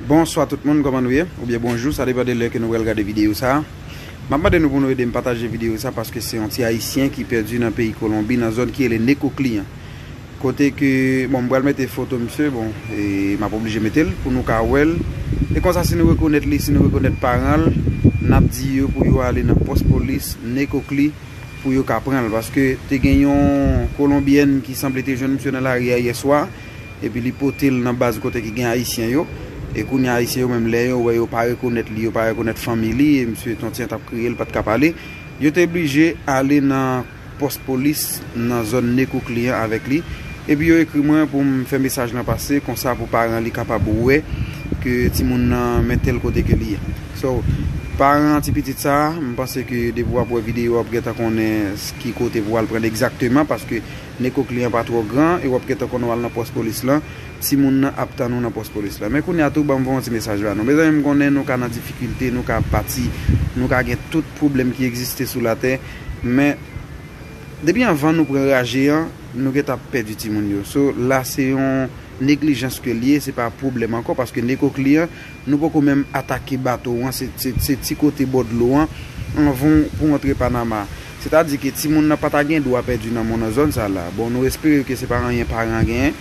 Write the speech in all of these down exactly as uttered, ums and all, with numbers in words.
Bonswa tout moun, kòman nou ye? Oubyen bonjou, sa depann de lè ke nou pral gade videyo sa a. M ap mande nou pou nou ede m pataje videyo sa a paske se yon ti Ayisyen ki pèdi nan peyi Kolonbi, nan zòn ki rele Nekokli an. Kote ke, bon, m pral mete foto misye, bon, e m ap oblije mete l pou nou ka wè l. E konsa, si nou rekonèt li, si nou rekonèt paran l, n ap di yo pou yo ale nan pòs polis Nekokli pou yo ka pran l. Paske te gen yon kolonbyèn ki sanble te jwenn misye nan lari a yè swa, epi li pote l nan baz kote ki gen Ayisyen yo. E kounye a, Ayisyen yo menm, lè yo wè yo pa rekonèt li, yo pa rekonèt fanmi li, e misye t on ti jan t ap kriye, l pa t ka pale. Yo te blije ale nan pòs polis nan zòn Nekokli an avèk li. Epi yo ekri mwen pou m fè mesaj lan pase, konsa pou paran li kapab wè ke timoun nan men tèl kote ke li ye. So, paran ti pitit sa a, m panse ke depi w ap wè videyo a, w ap gentan konnen s-, ki kote pou w al pran l egzakteman, paske Nekokli an pa twò gran, e w ap gentan konnen w al nan pòs polis lan, timoun nan ap tann ou nan pòs polis lan. Men kounye a tou, ban m voye yon ti mesaj ba nou. Mezanmi, m konnen nou ka nan difikilte, nou ka pati, nou ka gen tout pwoblèm ki egziste sou latè, men depi anvan nou pran raje an, nou gentan ap pèdi timoun yo. So, la se yon neglijans ke l ye, se pa pwoblèm ankò, paske Nekokli an, nou poko menm atake bato an, se, se, se ti kote bò dlo an, anvan pou antre Panama. Sètadi ke timoun nan pa ta gen dwa pèdi nan mòn nan zòn sa la. Bon, nou espere ke se pa anyen paran genyen,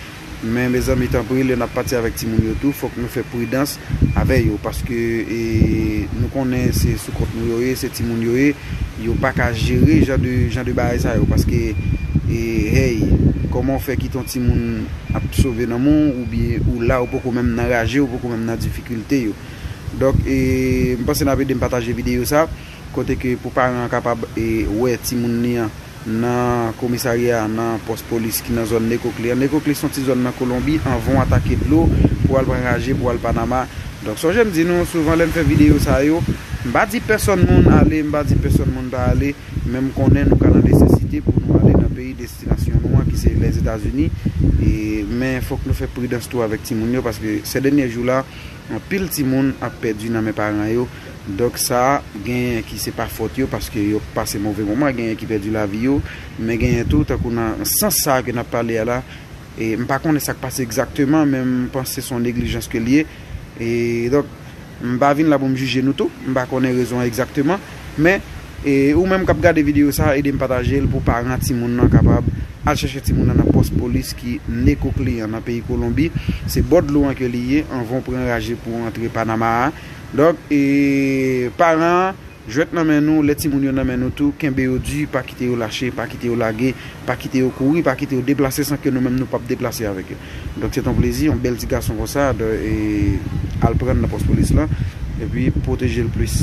men mezanmi, tanpri, lè n ap pati avèk timoun yo tou, fòk nou fè pridans avè yo, paske, e, nou konnen se sou kont nou yo ye, se timoun yo ye, yo pa ka jere jan de, jan de bagay sa yo, paske, e, hey, kòman w fè kite yon timoun ap sove nanm ou, oubyen ou la, ou poko menm nan raje, ou poko menm nan difikilte yo. Donk, e, m panse n ap ede m pataje videyo sa, kote ke pou paran an kapab, e, wè timoun li an nan komisarya, nan pòs polis ki nan zòn Nekokli an. Nekokli se yon ti zòn nan Kolonbi, anvan w atake dlo, pou w al pran raje, pou w al Panama. Donk, sonje m di nou, souvan lè m fè videyo sa yo, m pa di pèsòn moun ale, m pa di pèsòn moun pa ale, men m konnen nou ka nan nesesite pou nou ale nan peyi destinasyon nou an, ki se Lèzetazini. E, men fòk nou fè pridans tou avèk timoun yo, paske se dènye jou la, anpil timoun ap pèdi nan men paran yo. Donk sa, genyen ki se pa fòt yo, paske yo pase move moman, genyen ki pèdi lavi yo, men genyen tou, tankou nan sans sa ke n ap pale a la, e m pa konnen sa k pase egzakteman, men m panse se yon neglijans ke l ye. E donk, m pa vin la pou m jije nou tou, m pa konnen rezon an egzakteman, men, e, ou menm k ap gade videyo sa, ede m pataje l pou paran timoun nan kapab al chèche timoun nan nan pòs polis ki Nekokli an nan peyi Kolonbi. Se bò dlo an ke li ye, anvan w pran raje pou w antre Panama a. Donk, e, paran an, jwèt nan men nou, lè timoun yo nan men nou tou, kenbe yo di, pa kite yo lache, pa kite yo lage, pa kite yo kouri, pa kite yo deplase san ke nou menm nou p ap deplase avèk yo. Donk, se t on plezi, yon bèl ti gason konsa, de, e, al pran nan pòs polis lan, epi pwoteje l plis.